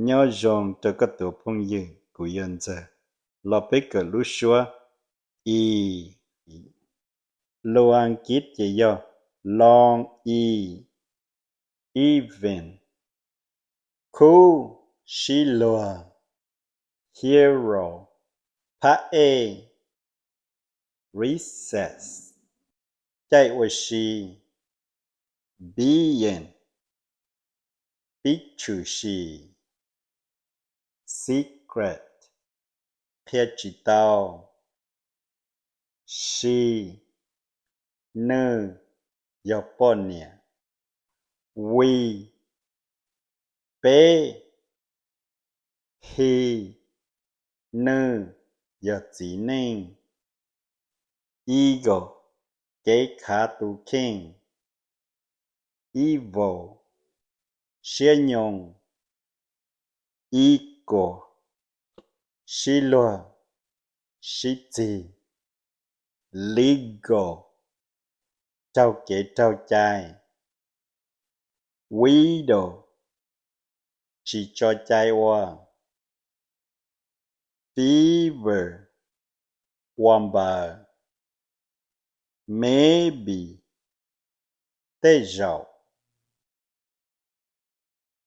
Nyob zoo rau koj tus phooj ywg, kuv yog Ntxawg. Los peb kawm lub suab i. Lus Askiv ces yog long i, even, cool, sib luag, hero, phab ej, recess, caij ua si, billion, pib tshwm sim, secret, qhia tsis tau, she, nwj, yog poj niam, we, peb, he, nwj, yog txiv neej, eagle, kev khav tus kheej, evil, siab nyoos, equal, sib luag, sib txig, legal, raug kev raug cai, widow, tsis tso cai ua, fever, ua npaws, maybe, tej zaum,